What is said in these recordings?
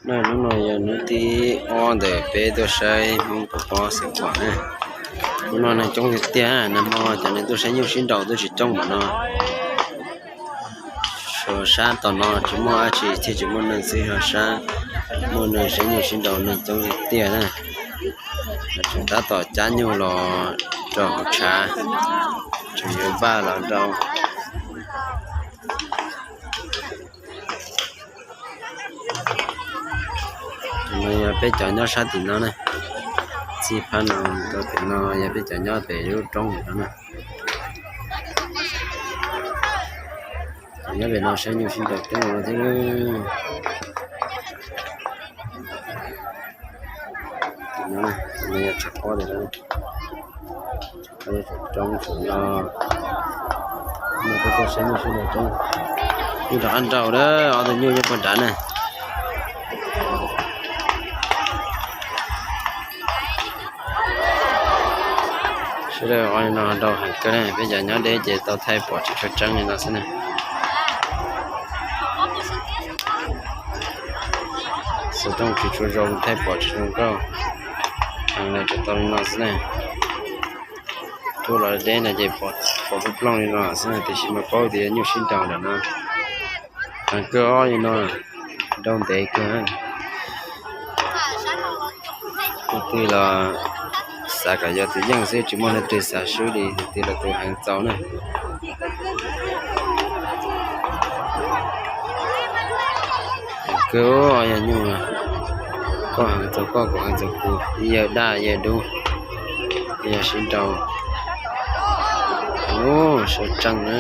Hnub no yog hnub thib ob ntawm peb tuaj saib Hmoob pov pob xeev khuam na. Hnub no neeg coob tiag tiag, nag hmo cov neeg tuaj saib nyuj sib nraus twb tsis coob npaum no. Sab tom no tsis muaj dab tsi thiaj tsis muaj neeg xwb, ho sab muaj neeg saib nyuj sib nraus neeg coob tiag tiag na. Lawv tseem tab tom cab nyuj los rau hauv tshav, tseem yuav vaj los rau. No yog peb cov nyob sab tim no na. Txij phab no rau tim no yog peb cov nyob pem lub roob no na. Cov nyob pem no saib nyuj sib nraus coob no thiab. Tim no, tim no yog tshav pob tim no. Tshav pob yog tshav roob tshav no. Nyuj tuaj saib nyuj sib nraus coob. Nyuj rov qab nraus na, ob tug nyuj nyob puag nrad na. Sawv daws ua li no nraus heev kawg na, peb cov nyob deb ces tau thaij pom tsis tshua tseeb li no xwb na. Xov tooj tsis tshua zoo thaij pom tsis zoo nkauj, heev los tsuas tau li no xwb na. Tuaj los deb no ces pom plooj plooj li no xwb na, tiam sis mas paub tias nyuj sib nraus lawm no. Heev kawg li no, nraus ntev kawg. Tus twg los xav kom yog tus yeej xwb, tsis muaj leej twg xav swb li, tus twg los tus heev txaus na. Heev kawg, yog nyuj, koj heev txaus koj, kuv heev txaus kuv, yawg daj yawg dub, yog sib nraus. Ub, sawv tsees na.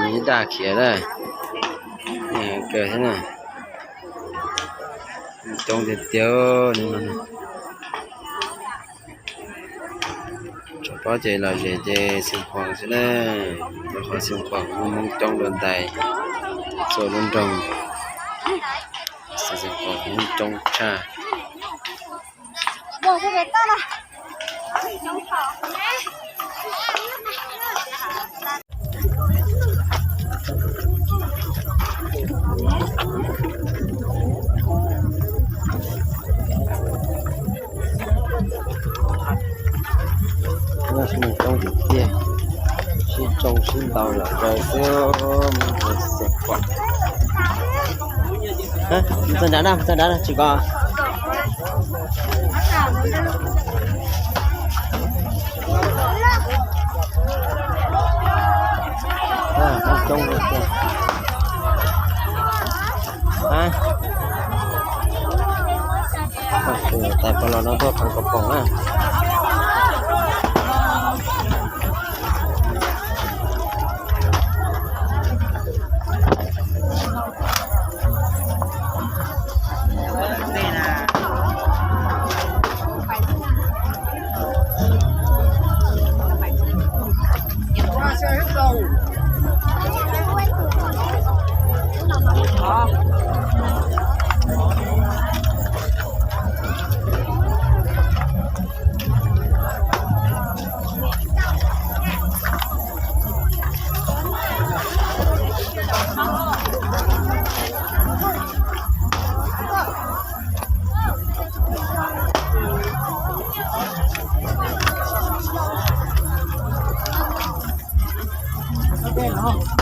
Nws daj khiav lawm, kawg thiab na, coob tiag tiag. Tsov pob ces lom zem ces xeev khuam xwb na, rau qhov xeev khuam muaj hmoob coob dua ntais, txhua lub nroog xeev khuam hmoob coob tshaj. Sib tsoo sib ntaus lom zem xwb, xeev khuam. Mus txog nrad na, mus txog nrad na, tsis kov. Coob tiag. Tais pos los no tuaj pheev kom poom na.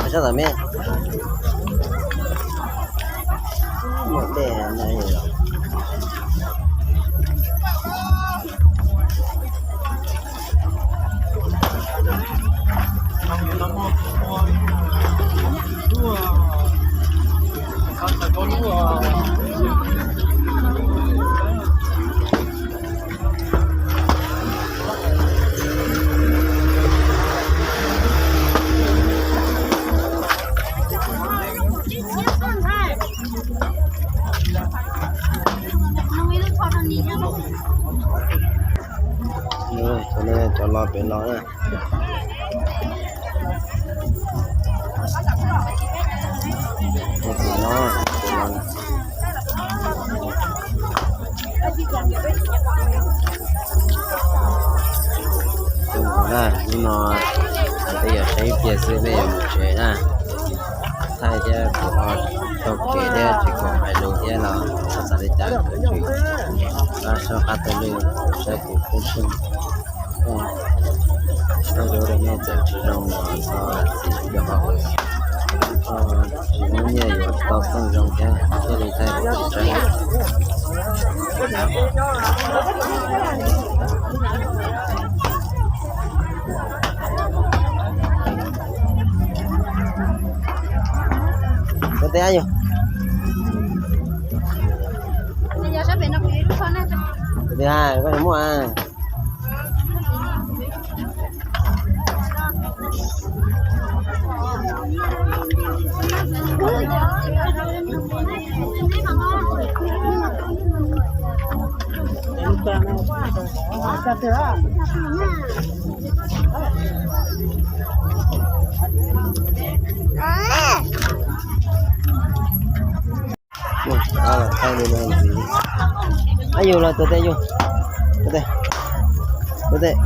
Sab tom me, muaj dej no. Cov los pem los na. No peb yuav saib ib pliag xwb peb yuav mus tsev na. Thaij thiab kuv ho taug kev thiab tsis khoom hais lus thiab los txog li cas kuv tsis pab sab qab taug lw, saib kuv pheej tsheej. Thaij duab rau nej txawm tsis zoo los thov zam txim, yog ho tsis muaj nyiaj yuav tau pheej zoo thiab thiaj li thaij tsis tsheej. Ua teb yog. Ua teb, koj muaj. Thaij li no ntxiv. Ab, yug los tuav tes, yug. Tuav tes. Tuav tes.